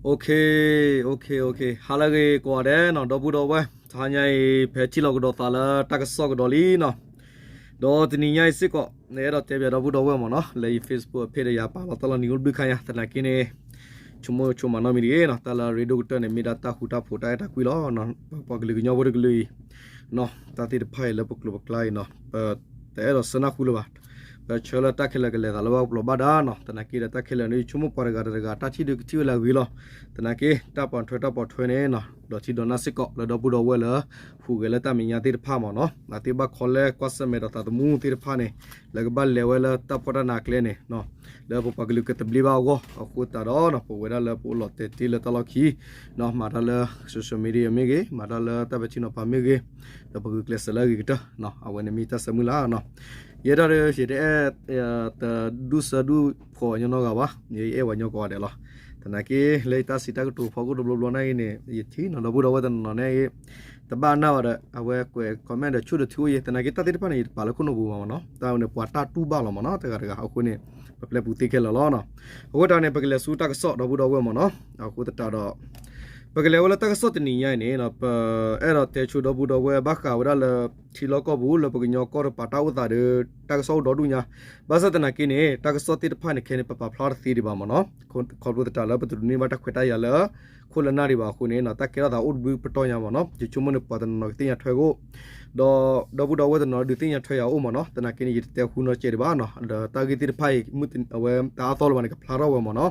OK, OK, ဟါလၢအဂ့ၤကိးဂၤဒဲးနီၤ ဒီပုၢ်ဒီဝဲၢ်, တဟါညါအံၤ ဖဲထံၣ်လိာ်ကဒီးသးလၢတၢ်ကစီၣ်ကဒီးလံနီၤ, ဒီးတနံၤညါအံၤစ့ၢ်ကီး နအဲၣ်ဒိးတဲပၠးဒီပုၢ်ဒီဝဲၢ်မ့ၢ်နီၤ လၢယ Facebook အ page ဒီးယၤပာ်လီၤတၢ်လီၢ်နံၤအိၣ်တဘျုးခါညါ သနာ်က့န့ၣ် ဆိကမိၣ်ဆိကမးနီတမံၤတဂ့ၤနီၤ, တၢ်လၢအရ့ဒိၣ်ကတၢၢ်န့ၣ် မ့ၢ်ဒၣ်တၢ်ဃူတၢ်ဖိးတၢ်အဲၣ်တၢ်ကွံလီၤ, ပပှၤကလုာ်ကညီဖိတကလုာ်အံၤ တၢ်သ့ၣ်တဖၣ်အံၤလၢပကျိာ်ပကျါအံၤနီၤ ပတအဲၣ်ဒိးဆၢနၢ်ဟူလၢၤဘၣ်, ပဆၢလၢတၢ်ခဲလၢာ်ကလဲၤသးလၢဘၣ်ပျီၤဘၣ်ဒါနီၤ, သနာ်က့ဒီးတၢ်ခဲလၢာ်န့ၣ် ယဆိကမိၣ်ပှၤတဂၤတဂၤ တၢ်ထံၣ်ဒုးကထံၣ်ဝဲလၢအဂ့ၤလီၤ, သနာ်က့ တၢ်ပိာ်ထွဲတၢ်ပိာ်ထွဲန့ၣ်နီၤ ဒီးထံဒီးနၢ်စ့ၢ်ကီး လၢဒီပုၢ်ဒီဝဲၢ်လၢ ဟူးဂဲၤလၢတၢ်မဲာ်ညါသ့ၣ်တဖၣ်မ့ၢ်နီၤ အသ့ၣ်ဘၣ်ခီလဲကွၢ်ဆၢၣ်မဲာ်ဒီးသးသမူသ့ၣ်တဖၣ်န့ၣ် လၢကဘၣ်လဲၤဝဲလၢတၢ်ဖှီၣ်တၢ်နးကျဲန့ၣ် လၢပပှၤကလုာ်ကသဘျ့ဘၣ်အဂီၢ် အဃိသတးဒီး ပဝဲဒၣ်လၢပအိၣ်လီၤတဲာ်တ့ၢ်လၢတၢ်လီၢ်ခံ မၤတၢ်လၢ social media မ့ၢ်ဂ့ၤ မၤတၢ်လၢတၢ်ပဲာ်ထံနီၤဖးမ့ၢ်ဂ့ၤ ဒီးပဂုာ်ကျဲးစၢးလၢအဂ့ၤကတၢၢ် အဝဲန့ၣ်မ့ၢ်တၢ်ဆၢမုၢ်လၢ်နီၤ, ယဲဒၣ်ဒီး ယတအဲၣ် တဒူၣ်စၢဒူၣ်ဖှီၣ်ညီနီတဂၤဘၣ်, ယအဲၣ်ပှၤညီကိးဂၤဒဲးလီၤ, သနာ်က့ လၢယတၢ်စံးတၢ်ကတိၤဖီခိၣ်တဘျီဘျီန့ၣ်အံၤန့ၣ် ယထံၣ်နီၤ ဒီပုၢ်ဒီဝဲၢ်တနီၤနီၤန့ၣ် တဘၣ်နၢ်ဘၣ်ဒီး အဝဲကွဲး comment ဒီးဆိၣ်ဒီးထံအိၣ်ယဲ သနာ်က့တၢ်သ့ၣ်တဖၣ်န့ၣ် ယတပာ်လၢခိၣ်နူာ်ပူၤဘၣ်မ့ၢ်နီၤ, တၢ်ဝဲန့ၣ်ပှၤတၢ်တူၢ်ဘၣ်လီၤမ့ၢ်နီၤ တဂၤတဂၤ အဃိန့ၣ် ပပျဲပူၤသ့ခဲလၢာ်လီၤနီၤ, အဃိတၢ်န့ၣ် ပကလဲၤဆူတၢ်ကစီၣ်ဒီပုၢ်ဒီဝဲၢ်မ့ၢ်နီၤ, အဃိသတးဒီး ပကလဲၤဝဲလၢတၢ်ကစီၣ်တနံၤညါအံၤန့ၣ် ပအဲၣ်ဒိးတဲဆိဒီပုၢ်ဒီဝဲၢ်ဘၣ်ဃးဝဲဒၣ်လၢ ထံလီၢ်ကီၢ်ပူၤလၢပကညီကီၢ်တပၤတၢ်အိၣ်သးဒီး တၢ်ကစီၣ်အိၣ်ဒီဒူၣ်ညါ, ဘၣ်ဆၣ်သနာ်က့န့ၣ် တၢ်ကစီၣ်သ့ၣ်တဖၣ်န့ၣ် ခဲန့ၣ် ပပာ်ဖျါတသ့ဒံးဘၣ်မ့ၢ်နီၤ, ခီဖျိသတးလၢပတဒိးန့ၢ်ဘၣ်တၢ်ခွဲးတၢ်ယာ်လၢ ခိၣ်လၢနၢ်ဒံးဘၣ်အဃိန့ၣ် တၢ်ကဲထီၣ်သးအိၣ်တဘျုးပတီၢ်ညါမ့ၢ်နီၤ, ယဆိကမိၣ်န့ၣ် ပှၤတနီၤနီၤကသ့ၣ်ညါထွဲကအိၣ် ဒီး ဒီပုၢ်ဒီဝဲၢ်တနီၤဒုးသ့ၣ်ညါထွဲယၤအိၣ်မ့ၢ်နီၤ, သနာ်က့န့ၣ် ယတတဲဃူနီတစဲးဒံးဘၣ်နီၤ, ဒီးတၢ်ဂ့ၢ်သ့ၣ်တဖၣ်အံၤ မုၢ်တနံၤအဝဲတအါသီလၢၤဘၣ်န့ၣ် ကဖျါထီၣ်ဝဲမ့ၢ်နီၤ,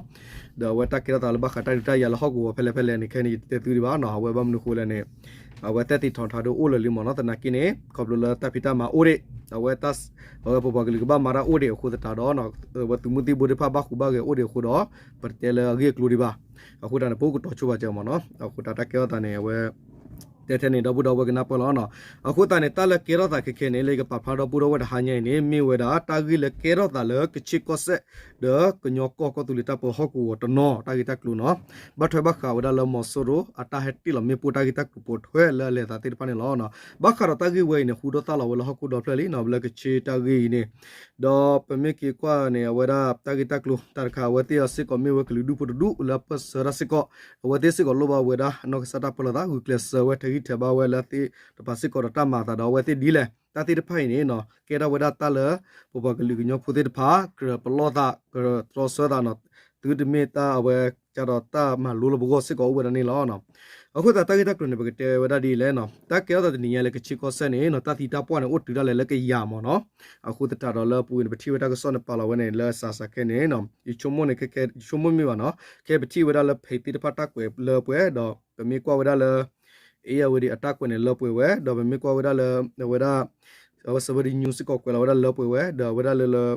ဒီးအဝဲတၢ်ကဲထီၣ်သးလၢဘၣ်ဃးတၢ်ဒုးတၢ်ယၤလၢဟီၣ်ကဝီၤဖဲလဲၣ်ဖဲလဲၣ်န့ၣ် ခဲန့ၣ် ယတတဲသုဒံးဘၣ်နီၤ, အဝဲဘၣ်မနုၤဃိလဲၣ်န့ၣ် အဝဲသ့ၣ်သ့ၣ်ထီၣ်ထါဒိၣ်အိၣ်လၢာ်လံမ့ၢ်နီၤ, သနာ်က့န့ၣ် ခီဖျိလၢတၢ်ဖံးတၢ်မၤအိၣ်ဒံး အဝဲ အဝဲပပှၤကလုာ်ကဘၣ်မၤတၢ်အိၣ်ဒံးအဃိသတးဒီး အဝဲသုးမုၢ်သံၣ်ဘိသ့ၣ်တဖၣ်ဘၣ်ဟူးဘၣ်ဂဲၤအိၣ်ဒံးအဃိဒီး ပတတဲလၢအဂ့ၢ်အကျိၤဒံးဘၣ်, အဃိတၢ်န့ၣ် ပအိၣ်ကတီၤဆိပာ်စၢၤမ့ၢ်နီၤ, အဃိတၢ်တၢ်ကဲထီၣ်သးန့ၣ် အဝဲ တဲထဲန့ၣ် ဒီပုၢ်ဒီဝဲၢ်ကနၢ်ပၢၢ်လီၤနီၤ, အဃိသတးန့ၣ် တၢ်လၢကဲထီၣ်သးခဲခဲန့ၣ် လၢယကပာ်ဖျါဒီပုၢ်ဒီဝဲၢ်တဟါညါအံၤန့ၣ် မ့ၢ်ဝဲဒၣ်တၢ်ဂ့ၢ်လၢကဲထီၣ်သးလၢကခ့ၣ်ကီၢ်စဲၣ် ဒီးကညီကီၢ်ကီၢ်သူလ့ၤတၢ်ပၢဟီၣ်ကဝီၤတနီၤ တၢ်ဂ့ၢ်တၢ်ကျိၤနီၤ, ဘၣ်ထွဲဘၣ်ဃးဝဲဒၣ်လၢမီၤစိရိၤ အတၢ်ဟဲတ့ၢ်လီၤမ့ၣ်ပိၢ်တၢ်ဂ့ၢ်တၢ်ကျိၤပိာ်ထွဲလၢအလဲၤသးသ့ၣ်တဖၣ်န့ၣ်လီၤ. ဘၣ်ဃးဒီးတၢ်ဂ့ၢ်ဝဲအံၤန့ၣ် ဟူထီၣ်သါလီၤဝဲလၢဟီၣ်ခိၣ်ဒီဖျၢၣ်လံနီၤ, လၢကခ့ၣ်တၢ်ဂ့ၢ်အံၤန့ၣ် ဒီးပမ့ၢ်က့ၤကွၢ်န့ၣ် အဝဲဒၣ်တၢ်ဂ့ၢ်တၢ်ကျိၤတၢ်တခါ အဝဲသ့ၣ်အီၤစ့ၢ်ကီးမ့ၢ်ဝဲကလုာ်ဒူၣ်ဖိတဒူၣ်လၢပၢၢ်ဆၢတၢ်စ့ၢ်ကီး, အဝဲသ့ၣ်စ့ၢ်ကီးလိၣ်ဘၣ်ဝဲဒၣ်အနီၢ်ကစၢ်တၢ်ပၢလီၤသး ဂုာ်ကျဲးစၢးဝဲထဲဂံၢ်ထဲဘါဝဲလၢသ့ၣ်တဖၣ်စ့ၢ်ကီးဒီးတၢ်မၤအသးဒီးအဝဲသ့ၣ်ဒ်လဲၣ်, တၢ်သ့ၣ်တဖၣ်အံၤန့ၣ် ကဲထီၣ်ဝဲဒၣ်တၢ်လၢ ပပှၤကလုာ်ကညီဖိသ့ၣ်တဖၣ် ကြၢးပလီၢ်သး ကြၢးတြီဆၢသးနီၤ, သုတမ့ၢ်တၢ်အဝဲ ကဒီးတၢ်မၤလိလၢပဂီၢ်စ့ၢ်ကီးအိၣ်ဝဲဒၣ်န့ၣ်လီၤ. အဃိသတးတၢ်ဂ့ၢ်တၢ်ကျိၤန့ၣ် ပကတဲဝဲဒၣ်ဒ်လဲၣ်နီၤ, တၢ်ကဲထီၣ်သးတနံၤညါလၢကခ့ၣ်ကီၢ်စဲၣ်န့ၣ်နီၤ တၢ်သံတၢ်ပှၢ်န့ၣ် အိၣ်တုၤဒၣ်လဲာ်လၢကယၤမ့ၢ်နီၤ, အဃိသတးဒီးလၢပူၤန့ၣ် ပထံၣ်ဝဲတၢ်ကစီၣ်န့ၣ်ပာ်လီၤဝဲန့ၣ် လၢစးစးခဲန့ၣ် ယဆိကမိၣ်န့ၣ် ခဲခဲ ယဆိကမိၣ်မ့ၢ်ဘၣ်နီၤ, ခဲပထံၣ်ဝဲဒၣ်လၢ page သ့ၣ်တဖၣ်တၢ်ကွဲးလၢပှဲၤဒီး ပမ့ၢ်ကွၢ်ဝဲဒၣ်လၢ ဧရာဝတီ အတၢ်ကွဲးန့ၣ်လၢပှဲၤဝဲ ဒီးပမ့ၢ်ကွၢ်ဝဲဒၣ်လၢ အဝဲဒၣ် အဝဲ Savardi News စ့ၢ်ကီးကွဲးလီၤဝဲဒၣ်လၢပှဲၤဝဲ ဒီးအဝဲဒၣ်လၢလၢ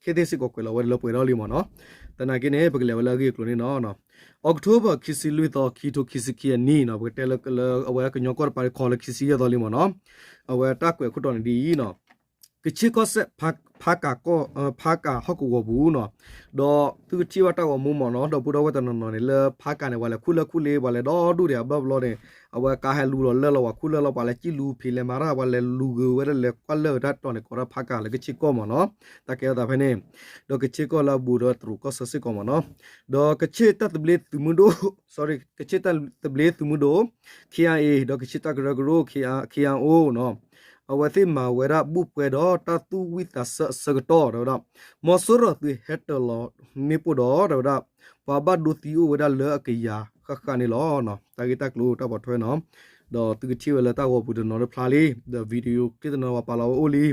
ခ့ၣ်သ့ၣ်စ့ၢ်ကီးကွဲးလီၤဝဲဒၣ်လၢပှဲၤဒီးလံမ့ၢ်နီၤ, သနာ်က့န့ၣ် ပကလဲၤဝဲလၢအဂ့ၢ်အကျိၤန့ၣ်နီၤ, October ခံဆံလွံၢ်သီ ခံထိခံဆံခံအနံၣ်နီၤ, ပကတဲလၢလၢအဝဲကညီကီၢ်တပၤ ခီလၢခံဆံယဲၢ်သီလံမ့ၢ်နီၤ, အဝဲတၢ်ကွဲးခိၣ်တီန့ၣ်ဒ်အံၤနီၤ, ကခ့ၣ်ကီၢ်စဲၣ် ဖါကးကီၢ် ဖါကးဟီၣ်ကဝီၤပူၤနီၤ, ဒီးသုကထံၣ်ဘၣ်တၢ်ဂီၤမူမ့ၢ်နီၤ, ဒီပုၢ်ဒီဝဲၢ်တနီၤနီၤန့ၣ် လၢဖါကးန့ၣ် ပှၤလဲၤခူၣ်လၢခူၣ်လ့ ပှၤလဲၤဒီဒူၣ်ဒံးအဘၢၣ်ဘျီန့ၣ်, အဝဲကါဟဲလူလီၤလၢၢ်လီၤ ပှၤခူၣ်လၢၢ်လီၤ ပှၤလဲၤစံၣ်လူၤဖံးလဲၤမၤတၢ် ပှၤလဲၤလူၤဂုာ်ဝဲဒၣ်လဲၤကွၢ်လၢၢ်တၢ်တီၤန့ၣ် ကိးဒၣ်ဖါကးလၢကခ့ၣ်ကီၢ်မ့ၢ်နီၤ, တၢ်ကဲထီၣ်သးဖဲန့ၣ်, ဒီးကခ့ၣ်ကီၢ်လၢအဘူးဒီးတရူးကီၢ်ဆၢစ့ၢ်ကီးမ့ၢ်နီၤ, ဒီးကခ့ၣ်တၢ်သဘျ့သုးမုၢ်ဒိၣ် sorry ကခ့ၣ်တၢ်သဘျ့သုးမုၢ်ဒိၣ် K I A ဒီးကခ့ၣ်တၢ်ကရၢကရိ K I O နီၤ, အဝဲသ့ၣ်မၤဝဲဒၣ်ဘူၣ်ပှဲၤဒီးတၢ်သူၣ်ဝံၣ်သးဆၢအဆၢကတီၢ် တဲဝဲဒၣ်, မီၤစိရိၤအသုးဟဲတၢၤလီၤမ့ၣ်ပိၢ်ဒီး တဲဝဲဒၣ်, ပှၤဘၣ်ဒိသံအိၣ်ဝဲဒၣ်လၢအကယၤဃၣ်ဃၣ်န့ၣ်လီၤ. တၢ်ဂ့ၢ်တၢ်ကျိၤတၢ်ပိာ်ထွဲနီၤ, ဒီးသုကထံၣ်ဝဲလၢတၢ်ဂီၤပူၤတနီၤတဖျါလံ, ဒီး video clip တနီၤပှၤပာ်လီၤဝဲအိၣ်လံ,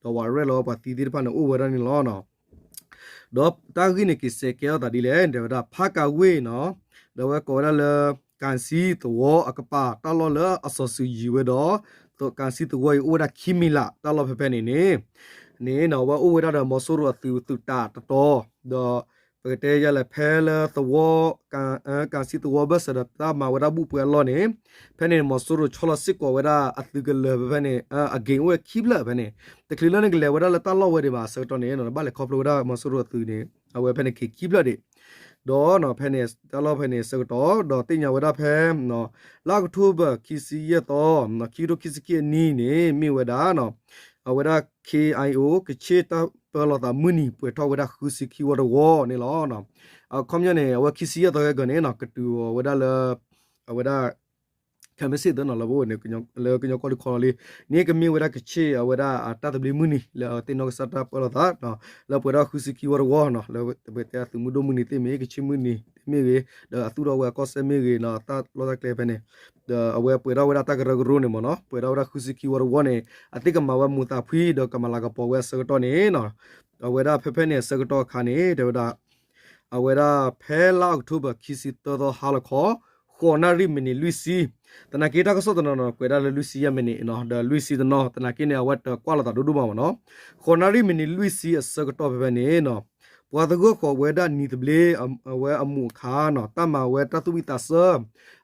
ဒီးပှၤရဲၣ်လီၤဝဲပှၤသံသ့ၣ်တဖၣ်န့ၣ်အိၣ်ဝဲဒၣ်န့ၣ်လီၤ. ဒီးတၢ်ဂ့ၢ်န့ၣ်က့ၤစဲးကဲထီၣ်သးဒ်လဲၣ် တဲဝဲဒၣ် ဖါကးဝ့ၢ်နီၤ, ဒီးအဝဲကိးဝဲဒၣ်လၢ ကၣ်စံသဝီအကပၤ တၢ်လီၢ်လၢအစီၤစုၤယံၤဝဲဒီး ကၣ်စံသဝီအံၤအိၣ်ဝဲဒၣ်ခံမံၤလး တၢ်လီၢ်ဖဲဖဲန့ၣ်န့ၣ်, န့ၣ်နီၤ အဝဲအိၣ်ဝဲဒၣ်ဒီးမီၤစိရိၤအသုးသုးတးတတီၤ, ဒီး ပကတဲယၤလဲၣ်ဖဲလၢသဝီ ကၣ်စံသဝီဘၢၣ်စၢၤဒီးတၢ်မၤဝဲဒၣ်ဘူၣ်ပှဲၤအလီၢ်န့ၣ်, ဖဲန့ၣ်မီၤစိရိၤဆီလီၤစ့ၢ်ကီးဝဲဒၣ်အသုးကလၢၤဖဲဖဲန့ၣ်, အ gang အိၣ်ဝဲခံဖျၢၣ်ဖဲန့ၣ်, တချုးလၢနကလဲၤဝဲဒၣ်လၢတၢ်လီၢ်ဝဲဒံးဘၣ်အဆၢကတီၢ်န့ၣ် နဘၣ်လဲၤခီဖျိဝဲဒၣ်မီၤစိရိၤအသုးန့ၣ် အဝဲဖဲန့ၣ်က့ၤခံဖျၢၣ်ဒံး, ဒီးဖဲန့ၣ် တၢ်လီၢ်ဖဲန့ၣ်အဆၢကတီၢ် ဒီးသ့ၣ်ညါဝဲဒၣ်ဖဲ လါအီးကထိဘၢၣ်ခံဆံယဲၢ်သီ, ခံကထိခံဆံခံအနံၣ်န့ၣ် မ့ၢ်ဝဲဒၣ် အဝဲဒၣ် ခ့ၣ်အၣ်အံၣ်အိၣ် ကဆ့ၣ်တၢ်ပၢလီၤသးမုၢ်နံၤ ပှဲၤထီၣ်ဝဲဒၣ်ဃုဆံခံဝီတဝီန့ၣ်လီၤ. အခီပညီန့ၣ် အဝဲခံဆံယဲၢ်သီခဲကၢန့ၣ်နီၤ ကတုၤဝဲဒၣ်လၢ အဝဲဒၣ် ခဲမ့ၢ်စ့ၢ်သၢနီၤ လၢပအိၣ်န့ၣ် လၢကညီကီၢ်ဒုးခီလီၤလံန့ၣ် ကမ့ၢ်ဝဲဒၣ်ကဆ့ၣ် အဝဲဒၣ်အတၢ်သဘျ့မုၢ်နံၤ လၢအသ့ၣ်နီၣ်ကစၢ်တၢ်ပၢလီၤသး လၢပှဲၤထီၣ်ဃုဆံခံဝီတဝီနီၤ လၢပတဲသုးမုၢ်ဒိၣ်မုၢ်နံၤသ့ၣ်မ့ၢ်ဂ့ၤ ကဆ့ၣ်မုၢ်နံၤသ့ၣ်မ့ၢ်ဂ့ၤ ဒီးအသူၣ်ထီၣ်ဝဲအကီၢ်စဲၣ်မ့ၢ်ဂ့ၤနီၤ အတၢ်လီၢ်တၢ်ကျဲဖဲန့ၣ် ဒီးအဝဲပှဲၤထီၣ်ဝဲဒၣ်တၢ်ကရၢကရိန့ၣ်မ့ၢ်နီၤ ပှဲၤထီၣ်ဝဲဒၣ်ဃုဆံခံဝီတဝီန့ၣ် အသ့ၣ်ကမၤဝဲမိၢ်သးဖှံ ဒီးကမၤလၤကပီၤဝဲအဆၢကတီၢ်န့ၣ်နီၤ အဝဲဒၣ်ဖဲဖဲန့ၣ်အဆၢကတီၢ်အခါန့ၣ် တဲဝဲဒၣ် အဝဲဒၣ်ဖဲလါအီးကထိဘၢၣ် ခံဆံသၢသီဟါလီၤခီ ဃိးနၣ်ရံၣ်မံးနံးလွံၢ်ဆံ သနာ်က့တၢ်ကစီၣ်တနီၤနီၤ ကွဲးဒၣ်လၢလွံၢ်ဆံယဲၢ်မံးနံးနီၤ ဒီးလွံၢ်ဆံတနီၤ သနာ်က့န့ၣ် အဝဲတကွၢ်လိာ်သးဒိၣ်ဒိၣ်မးမ့ၢ်နီၤ ဃိးနၣ်ရံၣ်မံးနံးလွံၢ်ဆံအဆၢကတီၢ်ဖဲဖဲန့ၣ်နီၤ ပှၤသဂၢၢ်ဃီၤဝဲဒၣ်နံၤသဘျ့ အဝဲအမူးအခါနီၤ တၢ်မၤဝဲတၢ်သူၣ်ဝံၣ်သးစၢ်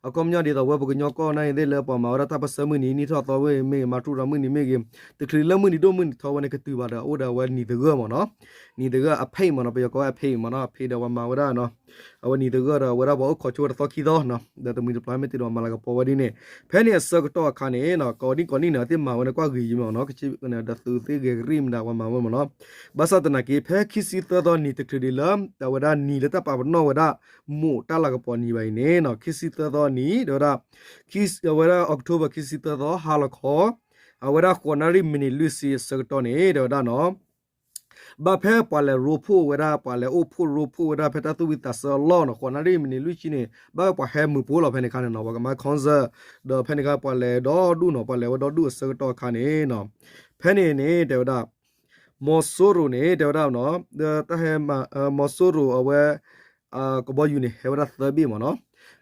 အခီပညီဒ်သိးဝဲပကညီကီၢ်န့ၣ်သ့ၣ်လၢပှၤမၤဝဲဒၣ်တၢ်ပၢၢ်ဆၢမုၢ်နံၤ နံၣ်ထီၣ်သီမ့ၢ်ဂ့ၤ မၤထူၣ်ဒီးမုၢ်နံၤမ့ၢ်ဂ့ၤ တချုးလၢမုၢ်နံၤဒိၣ်မုၢ်နံၤထီဝဲန့ၣ် ကတုၤဘၣ်ဒီး အိၣ်ဒီးအဝဲနံၤသဂၢၢ်မ့ၢ်နီၤ နံၤသဂၢၢ်အဖံးမ့ၢ်နီၤ ပယီၤကိးဝဲအဖံးမ့ၢ်နီၤ အဖံးဒီးပှၤမၤဝဲဒၣ်နီၤ အဝဲနံၤသဂၢၢ်ဒီးအဝဲဒၣ်ပှၤအိၣ်ခိးဆိဝဲတသီခံသီနီၤ ဒီးတမှံၤတပျၢ်မ့ၢ်တ့ၢ်ဒီးမၤလၤကပီၤဝဲဒ်န့ၣ် ဖဲန့ၣ်အဆၢကတီၢ်အခါန့ၣ်နီၤ ကိးဒံကိးနံၣ်န့ၣ် အသ့ၣ်မၤဝဲန့ၣ်ကွၢ်ဂ့ၤယံၤမ့ၢ်နီၤ ကဆ့ၣ်ဒီးသုးသ့ၣ်ဂဲၤကရံၣ်မတၤပှၤမၤဝဲမ့ၢ်နီၤ ဘၣ်ဆၣ်သနာ်က့ ဖဲခံဆံသၢသီနံၤတချုးဒံးလၢ အဝဲဒၣ်နံၤလၢတၢ်ပာ်ပနီၣ်ဝဲဒၣ် မိၢ်တၢ်လၤကပီၤနံၤဘၣ်အံၤန့ၣ်နီၤ ခံဆံသၢသီနံၤ တဲဝဲဒၣ် အဝဲဒၣ် October ခံဆံသၢသီ ဟါလီၤခီ အဝဲဒၣ်ဃိးနၣ်ရံၣ်မံးနံးလွံၢ်ဆံအဆၢကတီၢ်န့ၣ် တဲဝဲဒၣ်နီၤ ဘၣ်ဖဲပှၤလဲၤရိဖှိၣ်ဝဲဒၣ် ပှၤလဲၤအိၣ်ဖှိၣ်ရိဖှိၣ်ဝဲဒၣ်ဖဲတၢ်သူၣ်ဝံၣ်သးစၢ်အလီၢ်နီၤ ဃိးနၣ်ရံၣ်မံးနံးလွံၢ်ဆံန့ၣ် ဘၣ်ပှၤဟဲမုာ်ပိာ်လီၤဖဲန့ၣ်အခါန့ၣ်နီၤ ပှၤကမၤ concert ဒီးဖဲန့ၣ်အခါပှၤလဲၤဒီဒူၣ်နီၤ ပှၤလဲၤဝဲဒီဒူၣ်အဆၢကတီၢ်အခါန့ၣ်နီၤ ဖဲန့ၣ်န့ၣ် တဲဝဲဒၣ် မီၤစိရိၤန့ၣ် တဲဝဲဒၣ်နီၤ တၢ်ဟဲမၤ မီၤစိရိၤအဝဲ ကဘီယူၤန့ၣ် ဟဲဝဲဒၣ်သၢဘ့ၣ်မ့ၢ်နီၤ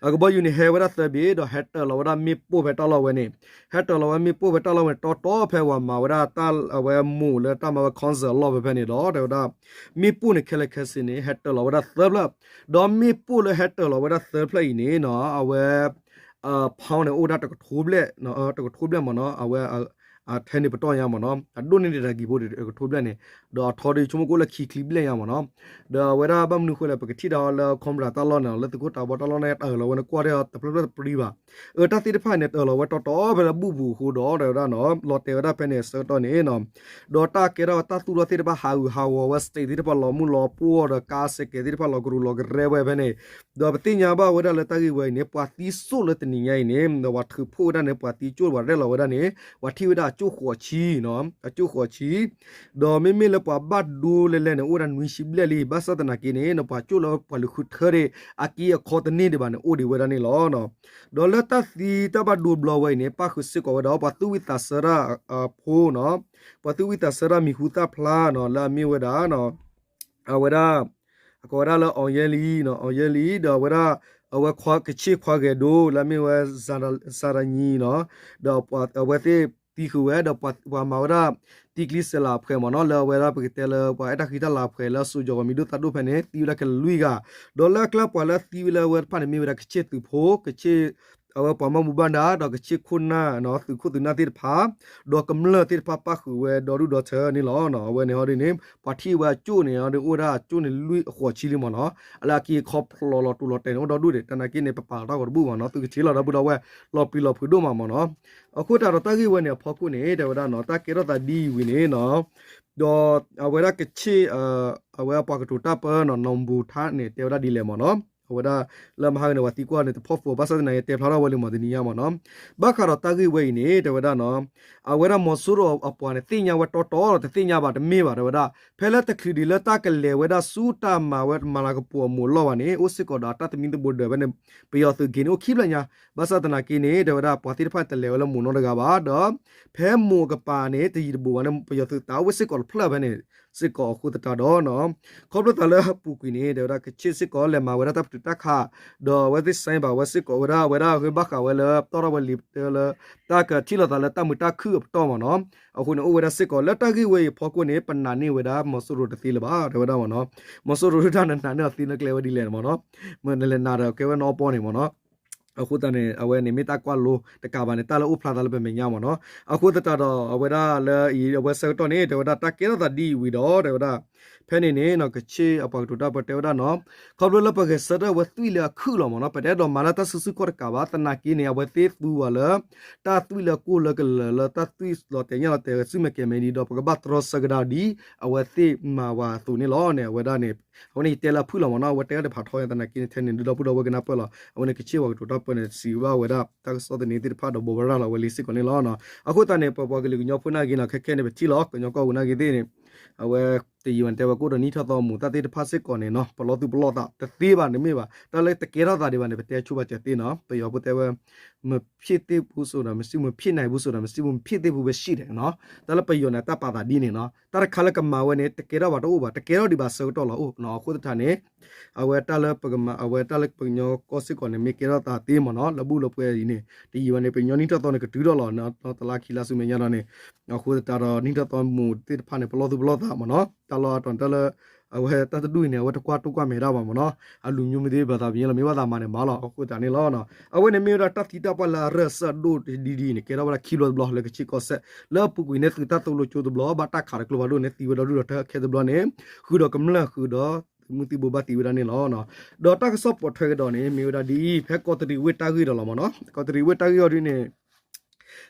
အကဘီယူၤန့ၣ် ဟဲဝဲဒၣ်သၢဘ့ၣ် ဒီးဟဲတၢၤလီၤဝဲဒၣ်မ့ၣ်ပိၢ်ဖဲတၢ်လီၢ်ဝဲန့ၣ် ဟဲတၢၤလီၤဝဲမ့ၣ်ပိၢ်ဖဲတၢ်လီၢ်ဝဲန့ၣ် တီတီဖဲပှၤမၤဝဲဒၣ် အဝဲမိၢ်လၢတၢ်မၤဝဲ concert အလီၢ်ဖဲဖဲန့ၣ်ဒီး တဲဝဲဒၣ် မ့ၣ်ပိၢ်န့ၣ်ခဲလၢာ်ခဲဆ့န့ၣ် ဟဲတၢၤလီၤဝဲဒၣ်သၢဖျၢၣ် ဒီးမ့ၣ်ပိၢ်လၢဟဲတၢၤလီၤဝဲဒၣ်သၢဖျၢၣ်အံၤန့ၣ်နီၤ အဝဲ ဖီန့ၣ် အိၣ်ဝဲဒၣ်တကထိဘျဲၣ် တကထိဘျဲၣ်မ့ၢ်နီၤ အဝဲ ထဲန့ၣ်ပတီၢ်ညါမ့ၢ်နီၤ အဒိၣ်န့ၢ်ဒံးတၢ်ဂံၢ်ဖိတကထိဘျဲၣ်န့ၣ် ဒီးအထီဒုးဆိကမိၣ်ကအိၣ်လၢခံချံဘျဲၣ်ညါမ့ၢ်နီၤ ဒီးအဝဲဒၣ်ဘၣ်မနုၤဃိလဲၣ် ပကထံၣ်ဒၣ်လၢ camera တၢ်လီၢ်န့ၣ် လၢသုးခိၣ်တၤဘီတၢ်လီၢ်န့ၣ် တၢၤလီၤဝဲန့ၣ်ကွၢ်ထဲတဖျၢၣ်ဖျၢၣ်တပျံၤဘၣ် အတၢ်သ့ၣ်တဖၣ်န့ၣ် တၢၤလီၤဝဲတီတီဖဲလၢဘူၣ်ပူၤအဃိဒီး တဲဝဲဒၣ်နီၤ လီၤတဲာ်ဝဲဒၣ်ဖဲန့ၣ်အဆၢကတီၢ်န့ၣ်နီၤ ဒီးတၢ်ကဲထီၣ်တၢ်သူၣ်ထီၣ်သ့ၣ်တဖၣ်ဟးဂူာ်ဟးဂီၤဝဲ stage သ့ၣ်တဖၣ်လီၤမုၢ်လီၤပှီၢ်ဒီး ကါစဲးကဲးသ့ၣ်တဖၣ်လီၤကရူၢ်လီၤကရဲဝဲဖဲန့ၣ် ဒီးပသ့ၣ်ညါဘၣ်ဝဲဒၣ်လၢတၢ်ဂ့ၢ်ဝဲအံၤန့ၣ် ပှၤသံစိၣ်လၢတနံၤညါအံၤန့ၣ် ဒီးပှၤထုးဖှိၣ်ဝဲဒၣ်န့ၣ် ပှၤသံစိၣ်ပှၤရဲၣ်လီၤဝဲဒၣ်န့ၣ် ပှၤထံၣ်ဝဲဒၣ်အစိၣ်ဃိးဆံနီၤ အစိၣ်ဃိးဆံ ဒီးမ့မ့ၢ်လၢပှၤဘၣ်ဒိလဲၤလဲၤန့ၣ် အိၣ်ဝဲဒၣ်နွံဆံဘျဲၣ်လံ ဘၣ်ဆၣ်သနာ်က့န့ၣ် ပှၤစိၣ်လၢပှၤလုၢ်ဃုထၢဒံး အက့အခီတန့ၢ်ဒံးဘၣ်န့ၣ် အိၣ်ဒံးဝဲဒၣ်န့ၣ်လီၤ. ဒီးလၢတၢ်သံတၢ်ဘၣ်ဒိဘျီဝဲအံၤန့ၣ် ပၣ်ဃုာ်စ့ၢ်ကီးဝဲဒီး ပှၤသူၣ်ဝံၣ်သးစၢ်တၢ်ဖိနီၤ ပှၤသူၣ်ဝံၣ်သးစၢ်တၢ်မံၤဟူသၣ်ဖျါနီၤ လၢအမ့ၢ်ဝဲဒၣ် အဝဲဒၣ် အကိးဝဲဒၣ်လၢ အောင်ရဲလင်း အောင်ရဲလင်း ဒီးအဝဲဒၣ် အဝဲခွါကဆ့ၣ်ခွါဂဲၤဒိလၢအမ့ၢ်ဝဲ စၤရညံနီၤ ဒီးအဝဲသ့ၣ်သံဃုာ်ဝဲ ဒီးပှၤမၤဝဲဒၣ် တံကျံစဲးလၤအဖှဲးမ့ၢ်နီၤ လၢအဝဲဒၣ်ပကတဲလၢပှၤအဲၣ်တၢ်ဃံတၢ်လၤအဖှဲးလၢစိၤကၠီၤဝဲမံၤဒိၣ်သးဒိၣ်ဖဲန့ၣ် သံဝဲဒၣ်ခဲလၢာ်လွံၢ်ဂၤ ဒီးလၢအကျါပှၤလၢသံဝဲလၢအဝဲတဖၣ်န့ၣ်မ့ၢ်ဝဲဒၣ်ကဆ့ၣ်သုးဖိ ကဆ့ၣ် အဝဲပှၤမၤမူဘၣ်ဒါ ဒီးကဆ့ၣ်ခိၣ်နၢ် သုးခိၣ်သုးနၢ်သ့ၣ်တဖၣ် ဒီးကမျၢၢ်သ့ၣ်တဖၣ်ပၣ်ဃုာ်ဝဲဒီဒူၣ်ဒီထၢန့ၣ်လီၤ. အဝဲန့ၣ်ဟီဒ်န့ၣ် ပှၤထံၣ်ဝဲအစိၣ်န့ၣ် ဟီဒ်အိၣ်ဝဲဒၣ်အစိၣ်န့ၣ်လွံၢ်အဃိးဆံလံမ့ၢ်နီၤ လၢအက့အခီဖျိးလီၤတူာ်လီၤတဲာ်န့ၣ် အိၣ်ဒီဒူၣ်ဒံး တနာ်က့န့ၣ် ပပာ်လီၤတၢ်ဂီၤတဘူၣ်မ့ၢ်နီၤ သုကထံၣ်လီၤဒီပုၢ်ဒီဝဲၢ် လီၤပျံၤလီၤဖုးဒိၣ်မးမ့ၢ်နီၤ အဃိသတးဒီးတၢ်ဂ့ၢ်ဝဲန့ၣ်အဖီခိၣ်န့ၣ် တဲဝဲဒၣ်နီၤ တၢ်ကဲထီၣ်သးဒ်အံၤဝံၤန့ၣ်နီၤ ဒီးအဝဲဒၣ်ကဆ့ၣ် အဝဲအပှၤကတိၤတၢ်ပၢနီၤ နီၢ်ဘူထါန့ၣ် တဲဝဲဒၣ်ဒ်လဲၣ်မ့ၢ်နီၤ အဝဲဒၣ်လၢမဟါဂၤန့ၣ် ပှၤသံကွၢ်န့ၣ် တဖီၣ်ဖိး ဘၣ်ဆၣ်သနာ်က့တဲဖျါထီၣ်ဝဲလံမ့ၢ်တနံၤညါမ့ၢ်နီၤ ဘၣ်ဃးဒီးတၢ်ဂ့ၢ်ဝဲအံၤန့ၣ် တဲဝဲဒၣ်နီၤ အဝဲဒၣ်မီၤစိရိၤအပှၤန့ၣ် သ့ၣ်ညါဝဲတီတီဒီး တသ့ၣ်ညါဘၣ်တမ့ၢ်ဘၣ် တဲဝဲဒၣ် ဖဲလၢတချုးဒံးလၢတၢ်ကလဲၤဝဲဒၣ်ဆူတၢ်မၤဝဲမၤလၤကပီၤအမူးအလီၢ်ဘၣ်န့ၣ် အိၣ်စ့ၢ်ကီးဒီးအတၢ်သမံသမိးဒၢးဖဲန့ၣ် ပယီၤသုးက့ၤန့ၣ်အိၣ်ခံဖျၢၣ်ညါ ဘၣ်ဆၣ်သနာ်က့န့ၣ် တဲဝဲဒၣ်ပှၤသ့ၣ်တဖၣ်တလဲၤဝဲလၢမူးနီတဂၤဘၣ်ဒီး ဖဲမူးအကပၤန့ၣ် တယံၤတဘူးဘၣ်န့ၣ် ပယီၤသုးသးအိၣ်ဝဲစ့ၢ်ကီးတဖျၢၣ်ဖဲန့ၣ် စ့ၢ်ကီးအဃိသတးဒီးနီၤ ခီဖျိသးလၢအပူၤကွံာ်န့ၣ် တဲဝဲဒၣ်ကဆ့ၣ်စ့ၢ်ကီးလဲၤမၤဝဲဒၣ်တၢ်ပတုာ်တၢ်ခး ဒီးအဝဲသ့ၣ်စဲဘၣ်ဝဲစ့ၢ်ကီးဝဲဒၣ် အဝဲဒၣ်အဂ့ၢ်ဘၣ်ဃးဝဲလၢတီၣ်ထီၣ်ဝဲလံာ်တဲလၢ တၢ်ကထံၣ်လိာ်သးလၢတၢ်မုာ်တၢ်ခုၣ်အပတီၢ်မ့ၢ်နီၤ အဃိန့ၣ်အိၣ်ဝဲဒၣ်စ့ၢ်ကီး လၢတၢ်ဂ့ၢ်ဝဲအံၤအဖီခိၣ်န့ၣ် ပနာ်န့ၢ်ဝဲဒၣ်မီၤစိရိၤတသ့လၢၤဘၣ် တဲဝဲဒၣ်မ့ၢ်နီၤ မီၤစိရိၤဒုတၢ်နနာ်န့ၢ်အီၤသ့လၢကျဲဝဲဒ်လဲၣ်မ့ၢ်နီၤ မ့ၢ်နလဲၤနာ်ဒီးကဲဝဲနီၢ်ပီၢ်န့ၣ်မ့ၢ်နီၤ အဃိသတးန့ၣ် အဝဲန့ၣ်မ့ၢ်တၢ်ကွၢ်လိတကးဘၣ်န့ၣ် တၢ်လၢအိၣ်ဖျါသးလၢပမဲာ်ညါမ့ၢ်နီၤ အဃိသတးဒီး အဝဲဒၣ်လၢအံၤ အဝဲဆၢကတီၢ်န့ၣ် တဲဝဲဒၣ်တၢ်ကဲထီၣ်သးဒ်အံၤဝံၤဒီး တဲဝဲဒၣ် ဖဲန့ၣ်န့ၣ် ကဆ့ၣ်အပှၤကတိၤတၢ်ပၢတဲဝဲဒၣ်နီၤ, ခီဖျိလၢပဂဲၤဆၢထၢၣ်ဝဲသွံၣ်လၢအခုၣ်လီၤမ့ၢ်နီၤ, ပတအဲၣ်ဒိးမၤလၢတၢ်စုဆူၣ်ခီၣ်တကးဘၣ်, သနာ်က့န့ၣ် အဝဲသ့ၣ်သူဝဲလၢ တၢ်သွံၣ်လၢအကိၢ်လၢကလၢၤလၢတၢ်သွံၣ်လီၤတဲာ်ညၣ်လီၤတဲာ်ဂဲၤဆူၣ်မဲာ်ကဲၤမဲာ်ဒ်ဒီး ပကဘၣ်တြီဆၢကဒါဒ် အဝဲသ့ၣ်မၤဝဲအသိးန့ၣ်လီၤန့ၣ် အဝဲဒၣ်န့ၣ် အဝဲန့ၣ်ယတဲလၢအဖုၣ်လီၤမ့ၢ်နီၤ, အဝဲတဲဝဲတဖးထီသနာ်က့န့ၣ် ထဲန့ၣ်ဒုးဒီပုၢ်ဒီဝဲၢ်ကနၢ်ပၢၢ်လီၤ, အဝဲန့ၣ်ကဆ့ၣ်ပှၤကတိၤတၢ်ပၢန့ၣ် စံးဘၣ်ဝဲဒၣ် တၢ်ကစီၣ်သန့သ့ၣ်တဖၣ်ဒီးဘိးဘၣ်ရၤလီၤဝဲလံစ့ၢ်ကီးန့ၣ်လီၤ. အဃိသတးန့ၣ် ပပှၤကလုာ်ကညီဖိနာ်က့နီၤ ခဲခဲန့ၣ် ပထံၣ်လီၤ ကညီကီၢ်ပူၤနာ်က့သ့ၣ်န့ၣ် အဝဲ တယံာ်ဝဲန့ၣ် တဲဝဲကအိၣ်ဒီးနံၣ်ထီၣ်သီမူးတၢ်သ့ၣ်တဖၣ်စ့ၢ်ကီးန့ၣ်နီၤ, ပလီၢ်သူၣ်ပလီၢ်သးတသ့ဘၣ်န့ၣ်မ့ၢ်ဘၣ်, တၢ်လၢတကဲထီၣ်သးဒံးဘၣ်န့ၣ် ပတဲဆိဘၣ်စၢၤသ့နီၤ, ပယီၤဖိတဲဝဲ မဖြစ်သင့်ဘူးဆိုတာ မရှိ မဖြစ်နိုင်ဘူးဆိုတာ မရှိဘူး မဖြစ်သင့်ဘူးပဲရှိတယ်နီၤ, တၢ်လၢပယီၤန့ၣ် တၢ်ပာ်သးဒ်န့ၣ်နီၤ, တၢ်တခါလၢကမၤဝဲန့ၣ် တကဲထီၣ်ဘၣ်တအိၣ်ဘၣ်, တကဲထီၣ်ဒံးဘၣ်ဆၢကတီၢ်လီၤအိၣ်နီၤ, အဃိသတးန့ၣ် အဝဲတၢ်လၢပကမၤ အဝဲတၢ်လၢပကညီကီၢ်စ့ၢ်ကီးန့ၣ် မ့ၢ်ကဲထီၣ်သးသ့မ့ၢ်နီၤ, လၢဘူၣ်လၢပှဲၤအံၤန့ၣ် တယံာ်ဝဲန့ၣ် ပညီနံၣ်ထီၣ်သီန့ၣ် ကတုၤထီၣ်လီၤနီၤ, တလါခံလါဆူမဲာ်ညါဒီးန့ၣ် အဃိသတးဒီး နံၣ်ထီၣ်သီမူးသ့ၣ်တဖၣ်န့ၣ် ပလီၢ်သူၣ်ပလီၢ်သးမ့ၢ်နီၤ, တၢ်လီၢ်အတီၤန့ၣ် တၢ်လၢ အဝဲတၢ်တဒူၣ်အံၤန့ၣ် အဝဲတကွၢ်တိၢ်ကွၢ်မဲာ်ဒၣ်ဘၣ်မ့ၢ်နီၤ, အလူၤမျိုးမ့ၢ်သ့ဘၣ်သးပညီလီၤ မ့ၢ်ဘၣ်သးမၤန့ၣ်မၤလီၤ, အဃိသတးန့ၣ်လီၤ. အဝဲန့ၣ်မ့ၢ်ဝဲဒၣ်တၢ်သံတၢ်ပှၢ်လၢအရၢၢ်စၢ်ဒိၣ်ဒံးဒံးန့ၣ် ကဲထီၣ်ဝဲဒၣ်ခံဘျီတဘျီလၢကဆ့ၣ်ကီၢ်စဲၣ် လၢအပူၤကွံာ်န့ၣ် သုးတၢ်သိၣ်လိကၠိတဘျီ ဘၣ်တၢ်ခးဒီးကျိဖးဒိၣ်န့ၣ် သံဝဲဒီဒူၣ်ဒီးတၢ်ခဲတဘျီန့ၣ် ဃုာ်ဒီးကမျၢၢ်ဃုာ်ဒီး သုးမုၢ်သံၣ်ဘိဘၣ်သံဝဲဒၣ်န့ၣ်လီၤ. ဒီးတၢ်ကစီၣ်ပိာ်ထွဲကဒီးန့ၣ် မ့ၢ်ဝဲဒၣ်ဒ်အံၤ ဖဲကီးတရံးဝ့ၢ်တၢ်ဂ့ၢ်ဒီးလီၤမ့ၢ်နီၤ, ကီးတရံးဝ့ၢ်တၢ်ဂ့ၢ်အီၤဒ်န့ၣ်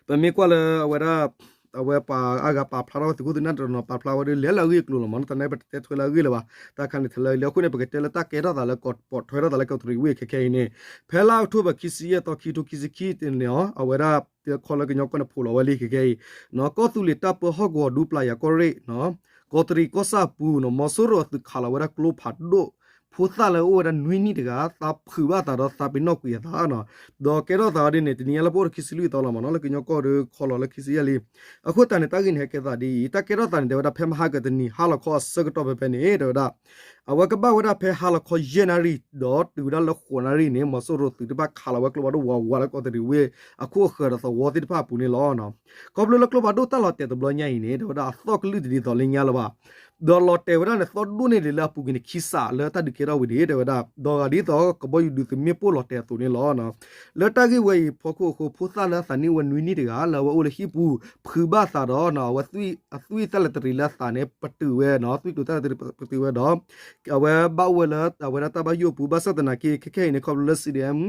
ပမ့ၢ်ကွၢ်လၢအဝဲဒၣ် အဝဲပှၤအါဂၤပာ်ဖျါထီၣ်ဝဲသုးခိၣ်သုးနၢ်တနီၤ ပာ်ဖျါဝဲဒၣ်လဲၤလၢအဂ့ၢ်အကျိၤလီၤမ့ၢ်နီၤ, တၢ်န့ၣ်ပတဲထွဲလၢအဂ့ၢ်လၢၤဘၣ်, တၢ်ခါန့ၣ်ထဲလၢအဂ့ၢ်လံ, အဃိန့ၣ် ပကတဲလၢတၢ်ကဲထီၣ်သးလၢကီးပိာ်ထွဲထီၣ်သးလၢကီးတရံးဝ့ၢ်ခဲခဲအံၤန့ၣ် ဖဲလါအီးကထိဘၢၣ်ခံဆံယဲၢ်သီ ခံကထိခံဆံခံန့ၣ်အီၤ အဝဲဒၣ် ခီလၢကညီကီၢ်န့ၣ် ဖိးလီၤဝဲလံခဲခဲအံၤ ကီၢ်သူလ့ၤတၢ်ပၢဟီၣ်ကဝီၤဒူပျၤယၤကီၢ်ရ့ၣ် ကီးတရံးကီၢ်ဆၣ်အပူၤနီၤ မီၤစိရိၤအသုးခးလီၤဝဲဒၣ်ကျိဖးဒိၣ် ဖိသၣ်လၢအိၣ်ဝဲဒၣ်နွံနံၣ်တဂၤ သးဖုးဘၣ်သးဒီးသးပ့ၤနီၣ်ကွံာ်အသးနီၤ, ဒီးကဲထီၣ်သးအီၤဒ်န့ၣ် တနံၤညါလၢပအိၣ်ဒီးခံဆံလွံၢ်သီလီၤမ့ၢ်နီၤ လၢကညီကီၢ်ဒီးခီလီၤလၢခံဆံယဲၢ်လံ, အဃိသတးန့ၣ် တၢ်ဂ့ၢ်န့ၣ် ဟဲကဲသးဒ်အံၤ တၢ်ကဲထီၣ်သးန့ၣ် တဲဝဲဒၣ်ဖဲမဟါကတနံၤဟါလီၤခီအဆၢကတီၢ်ဖဲဖဲန့ၣ် တဲဝဲဒၣ် အဝဲကဘၣ်ဝဲဒၣ်ဖဲဟါလီၤခီယဲၢ်နၣ်ရံၣ် ဒီးတုၤဝဲဒၣ်လၢဃိးနၣ်ရံၣ်န့ၣ် မီၤစိရိၤသုးတဖၣ်ခးလီၤဝဲကျိဖးဒိၣ်ဝးဝးလၢကီးတရံးဝ့ၢ် အခိၣ်အဃၢၤဒီးသဝီသ့ၣ်တဖၣ်အပူၤန့ၣ်လီၤ. ခီဖျိလၢကျိဖးဒိၣ်တၢ်လီၤတဲာ်တဘျီညါအံၤန့ၣ် တဲဝဲဒၣ်အသီၣ်ကလုၢ်တဒ်သိးလၢညါလၢၤဘၣ်, ဒီးလီၤတဲာ်ဝဲဒၣ်န့ၣ် သီဒိၣ်န့ၢ်ဒံးလၢအပူၤကွံာ်န့ၣ် ခံစးလၢတၢ်ဒုးကဲထီၣ်ဝံၤဒံး တဲဝဲဒၣ် ဒီးဂၤဒ်သိးကဘီယူၤဒုးသုးမ့ၣ်ပိၢ်လီၤတဲာ်အသိးန့ၣ်လီၤ. လၢတၢ်ဂ့ၢ်ဝဲအံၤအဖီခိၣ်အဃိ ဖိသၣ်လၢအသးနံၣ်အိၣ်ဝဲနွံနံၣ်တဂၤ လၢအဝဲအိၣ်လၢဟံၣ်ပူၤ ဖုးဘၣ်သးဒီး အဝဲသွံၣ်အသွံၣ်သၣ်လဲၤတရံးလၢအသးန့ၣ် ပတုာ်ဝဲနီၤ သွံၣ်တုာ်သၣ်လဲၤတရံးပတုာ်ဝဲဒီး အဝဲဘၣ်အိၣ်ဝဲလၢအဝဲဒၣ်တၢ်ဘၣ်ယိၣ်အပူၤ ဘၣ်ဆၣ်သနာ်က့ ခဲခဲအံၤန့ၣ် ခီဖျိလၢ C D M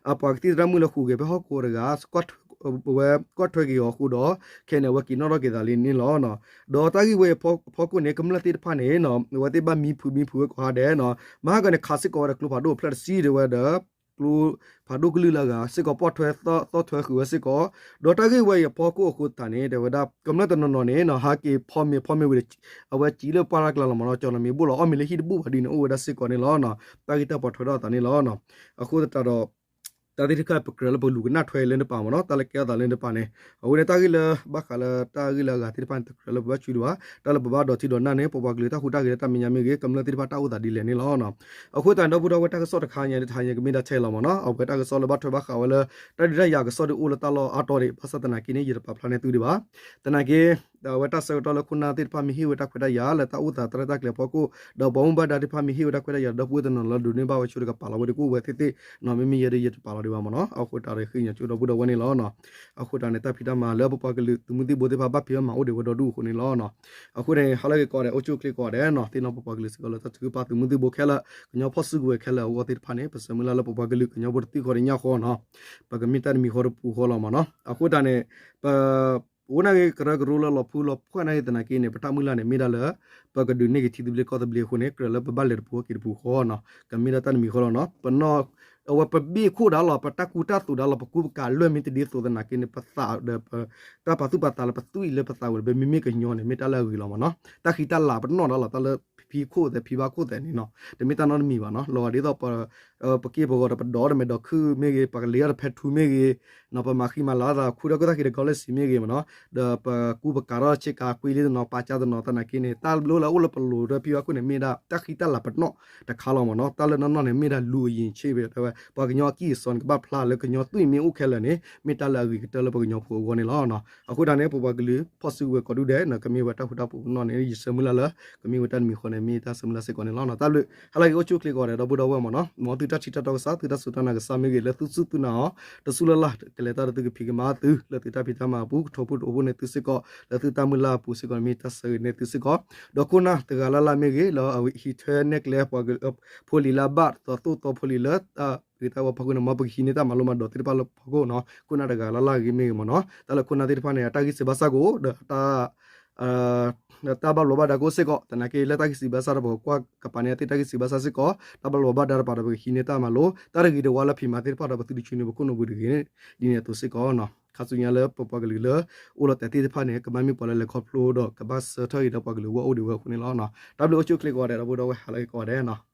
အပှၤကသံၣ်သရၣ်မုၣ်လၢဃုာ်ဂဲၤဖဲဟီၣ်ကဝီၤတဂၤ ဝဲကွၢ်ထွဲက့ၤအီၤအဃိဒီး ခဲအံၤန့ၣ် အဝဲက့ၤနီၣ်ထီၣ်က့ၤသးလံန့ၣ်လီၤ. ဒီးတၢ်ဂ့ၢ်ဝဲအံၤအဖီခိၣ်န့ၣ် ကမျၢၢ်သ့ၣ်တဖၣ်န့ၣ် အဝဲသ့ၣ်ဘၣ်မံဖုးမံဖုးဝဲကိးဟါဒဲးနီၤ မဟါကန့ၣ် ခးစ့ၢ်ကီးဝဲဒီးကျိဖးဒိၣ်အဖျၢၣ်တဆံတဲဝဲဒီး ကျိဖးဒိၣ်ကလုာ်လၢအဂၤစ့ၢ်ကီး ပီၣ်ထွဲသီၣ်ထွဲဃုာ်ဝဲစ့ၢ်ကီး, ဒီးတၢ်ဂ့ၢ်ဝဲအံၤအဖီခိၣ်အဃိသတးန့ၣ် တဲဝဲဒၣ် ကမျၢၢ်တနီၤနီၤန့ၣ် ဟးက့ၤဖီမ့ၤဖီမ့ၤဝံၤဒီး အဝဲစံးလၢပှၢ်ရၢ်ကျါလီၤမ့ၢ်နီၤ ကၠီၤလီၤမ့ၤဘိၣ်လီၤ အီၣ်မ့ၤလၢဟံၣ်တဘူၣ်ဘၣ်ဒ်န့ၣ် အိၣ်ဝဲဒၣ်စ့ၢ်ကီးန့ၣ်လီၤ. တၢ်ဂ့ၢ်တၢ်ပိာ်ထွဲထီၣ်အသးန့ၣ်လီၤ. အဃိသတးဒီး တၢ်သ့ၣ်တဖၣ်ပကြၢးလၢပလူၤကနၣ်ထွဲလၢနပာ်မ့ၢ်နီၤ တၢ်လၢကဲထီၣ်သးလၢနပာ်န့ၣ် အဝဲန့ၣ်တၢ်ဂ့ၢ်လၢဘၣ်ဃးလၢတၢ်ဂ့ၢ်လၢအဂၤသ့ၣ်တဖၣ်န့ၣ် တကြၢးလၢပဘၣ်ဆူဒံးဘၣ် တၢ်လၢပဘၣ်ဒီးထံဒီးနၢ်န့ၣ် ပပှၤကလုာ်တၢ်ဟူးတၢ်ဂဲၤလၢတၢ်မဲာ်ညါမ့ၢ်ဂ့ၤ ကမျၢၢ်သ့ၣ်တဖၣ်တၢ်အိၣ်သးဒ်လဲၣ်န့ၣ်လီၤ. အဃိသတးန့ၣ် ဒီပုၢ်ဒီဝဲၢ်တၢ်ကစီၣ်တခါညါ တခါညါကမ့ၢ်ဒၣ်ထဲလီၤမ့ၢ်နီၤ အဝဲတၢ်ကစီၣ်လၢဘၣ်ထွဲဘၣ်ဃးဝဲလၢ တၢ်ဒုးတၢ်ယၤကစီၣ်ဒုးအိၣ်လၢတၢ်လီၢ်အါတီၤဒံး ဘၣ်ဆၣ်သနာ်က့န့ၣ် ယတပာ်ဖျါန့ၢ်သုဒံးဘၣ် သနာ်က့ အဝဲတၢ်ဆၢကတီၢ်လၢခိၣ်နၢ်သ့ၣ်တဖၣ်မ့ၢ်ဟ့ၣ်ဝဲတၢ်ခွဲးတၢ်ယာ်လၢတၢ်အိၣ်သးသရၣ်တၢ်ကျဲၤအဖီခိၣ် ဒီးပှၤမူဘၣ်ဒါသ့ၣ်တဖၣ်မ့ၢ်ဟ့ၣ်ဝဲတၢ်ခွဲးတၢ်ယာ်ဒီပုၢ်ဝဲၢ်တနီၤလၢဒိးန့ၢ်ဘၣ်ဝဲဆိဒီးကပာ်လီၤဝဲဒီးကအိၣ်ဝဲသ့ၣ်သ့ၣ်နီၤ မ့မ့ၢ်ယဲဒၣ်ယတပာ်လီၤဒံးဘၣ်မ့ၢ်နီၤ အဃိတၢ်န့ၣ် ဃ့ကညးကၠိဒီပုၢ်ဒီဝဲၢ်န့ၣ်လီၤ. အဃိတၢ်န့ၣ် တၢ်ဖံးတၢ်မၤလၢပပှၤကလုာ်သုးမုၢ်သံၣ်ဘိသ့ၣ်တဖၣ်ဘၣ်ဖံးဘၣ်မၤအိၣ်ဒံးဝဲဒီဒူၣ်အဃိန့ၣ်လီၤ. အဃိန့ၣ် ဟါလၢအဂ့ၤကိးဂၤဒဲး အိၣ်ဆူၣ်အိၣ်ချ့ကိးဂၤဒဲးနီၤ သ့ၣ်နီၣ်ပပှၤကလုာ်စ့ၢ်ကီးလၢတၢ်ထုကဖၣ်သုးမုၢ်သံၣ်ဘိခဲလၢာ် ကညီဖီၣ်စုကဝဲၤခဲလၢာ်အဂီၢ်သ့ၣ်တဖၣ်န့ၣ် ပဆၢမုၢ်လၢ်လၢပပှၤကလုာ်ကညီဖိတသံၣ်ဃီတညၣ်ဃီနီၤ ပကမ့ၢ်တၢ်တမံၤဃီတပူၤဃီလီၤမ့ၢ်နီၤ အဃိတၢ်န့ၣ် ပ အိၣ်နာ်က့ကရၢကရိလၢလီၤဖှူလီၤဖှၢ်နာ်က့သနာ်က့န့ၣ် ပတၢ်မုၢ်လၢ်န့ၣ် မ့ၢ်ဒၣ်လၢ ပကဒုးန့ၢ်က့ၤထံသဘျ့ကီၢ်သဘျ့အဃိန့ၣ် ကြၢးလၢပဘၣ်လဲၤတပူၤဟီၣ်က့ၤတပူၤဃီနီၤ ကမ့ၢ်ဒၣ်တၢ်တမံၤဃီလီၤနီၤ ပနီၢ် အဝဲပဘ့ၣ်ခိၣ်ဒၣ်လီၤ ပတၢ်ကူတၢ်သိးဒၣ်လီၤ ပကူပကၤလွဲၢ်မ့ၢ်တဒ်သိးသနာ်က့န့ၣ် ပသးဒီး တၢ်ပာ်သူၣ်ပာ်သးလၢပသွံၣ်လၢပသးဝဲ ပမ့မ့ၢ်ကညီန့ၣ် မ့ၢ်တၢ်လၢအဂ့ၤလီၤမ့ၢ်နီၤ တၢ်ဃံတၢ်လၤပနီၣ်ဒၣ်လီၤ တၢ်လၢဖံခိၣ်သဲးဖံဘၣ်ခိၣ်သဲးန့ၣ်နီၤ တမ့ၢ်တၢ်နီတမံၤဘၣ်နီၤ လီၤဂာ်ဒ်သိး ပက့ၢ်ပဂီၤဒီးပဒီးတမဲာ်ဒီးခုၣ်မ့ၢ်ဂ့ၤ ပကလံၤအီၣ်ဒီးဖဲထူမ့ၢ်ဂ့ၤ နီၤ ပမၤဃံမၤလၤသးခူၣ်ဒီးကသၣ်ဃံဒီးကီၤလၢစံမ့ၢ်ဂ့ၤမ့ၢ်နီၤ ဒီးပကူပကၤထီၣ်ဆ့ကၤကွံလံတနီၤ ပာ်ကၢ်တနီၤသနာ်က့န့ၣ် တၢ်ဘျိလၢအအိၣ်လၢပလိၤဒီးဖံဘၣ်ခိၣ်န့ၣ် မ့ၢ်ဒၣ်တၢ်ဃံတၢ်လၤပနီၣ်တခါလီၤမ့ၢ်နီၤ တၢ်လၢနီၢ်နီၢ်န့ၣ် မ့ၢ်ဒၣ်လူၤအယံၤဆ့ဝဲ တဲဝဲ ပှၤကညီအကံၢ်အစီန့ၣ် ကဘၣ်ဖျါလၢကညီသွံၣ်မ့ၢ်အိၣ်ခဲလၢာ်န့ၣ် မ့ၢ်တၢ်လၢအဂ့ၤကတၢၢ်လၢပကညီဖိအဂီၢ်န့ၣ်လီၤ. အဃိတၢ်န့ၣ် ပပှၤကလုာ်ဖီၣ်စုကဝဲၤကိးဒူၣ်ဒဲး ကမ့ၢ်ဝဲတၢ်ဃူတၢ်ဖိးပနီၣ်န့ၣ် ယဆၢမုၢ်လၢ်လၢ ကမ့ၢ်ဝဲတၢ်တမံၤဃီန့ၣ် မ့ၢ်တၢ်ဆၢမုၢ်လၢ်စ့ၢ်ကီးန့ၣ်လီၤ. တၢ်ဘျုး ဟါလၢအဂ့ၤ အိၣ်ဆူၣ်အိၣ်ချ့ကိးဂၤဒဲး ဒီပုၢ်ဒီဝဲၢ်မ့ၢ်နီၤ မ်သု တၢ်ထံးတၢ်တီကစၢ် သုတၢ်စူၢ်တၢ်နာ်ကစၢ်မ့ၢ်ဂ့ၤ လၢသုစူၢ်သုနာ်အီၤ တစူၢ်လၢ်လၢ် ကလဲၤတၢ်ဒီးသုကဖံးကမၤသု လၢသုတၢ်ဖံးတၢ်မၤအပူၤ ကထိးဖှိၣ်တအိၣ်ဖှိၣ်န့ၢ်သုစ့ၢ်ကီး လၢသုတၢ်မုၢ်လၢ်အပူၤစ့ၢ်ကီး မ့ၢ်တၢ်ဆၢဂ့ၤန့ၢ်သုစ့ၢ်ကီး ဒီးခိၣ်နၢ်တဂၤလၢ်လၢ်မ့ၢ်ဂ့ၤ လၢအဟံးထွဲနဲၣ်ကျဲပှၤကလုာ် ဖိလံၤလၢအဘၣ်တသီသိၣ်သီဖိလံၤလၢ တၢ်ဂ့ၤတၢ်ဝါဖီခိၣ်န့ၣ် မ်ပကဟံးန့ၢ်တၢ်မၤလိမၤဒိးသ့ၣ်တဖၣ်လၢဖီခိၣ်နီၤ ခိၣ်နၢ်တဂၤလၢ်လၢ်ဂ့ၤမ့ၢ်ဂ့ၤမ့ၢ်နီၤ တၢ်လၢခိၣ်နၢ်သ့ၣ်တဖၣ်န့ၣ် အတၢ်ဂံၢ်စၢ်ဘါစၢ်ကအိၣ် ဒီးအတၢ် တၢ်ဘၣ်ဘျီးဘၣ်ဒါကအိၣ်စ့ၢ်ကီး သနာ်က့လၢတၢ်ဂံၢ်စၢ်ဘါစၢ်ဒီး ပကကွၢ်ကပၤန့ၣ် အသ့ၣ်တၢ်ဂံၢ်စၢ်ဘါစၢ်စ့ၢ်ကီး တၢ်ဘၣ်ဘျီးဘၣ်ဒါတပၤဒီး ပကဟံးန့ၢ်တၢ်မၤလိ တၢ်တဂ့ၤတဝါလၢဖံးမၤသ့ၣ်တဖၣ်ဒီး ပသုတဆှၢန့ၢ်ပခိၣ်နူာ်ပူၤတဂ့ၤန့ၣ် ဒ်န့ၣ်အသိးစ့ၢ်ကီးနီၤ ခါဆူညါလၢပပှၤကလုာ်လၢ အိၣ်လီၤတဲာ်သ့ၣ်တဖၣ်န့ၣ် ကဘၣ်မ့ၢ်ပှၤလၢလဲၤခီဖျိဒီး ကဘၣ်ဆၢထၢၣ်အံၤဒီးပှၤကလုာ်အဂီၢ်အိၣ်ဒံးဝဲအဃိန့ၣ်လီၤ. တၢ်ဘျုးအိၣ်ဆူၣ်အိၣ်ချ့ကိးဂၤဒဲး ဒီပုၢ်ဒီဝဲၢ်ဟါလၢအဂ့ၤကိးဂၤဒဲးနီၤ.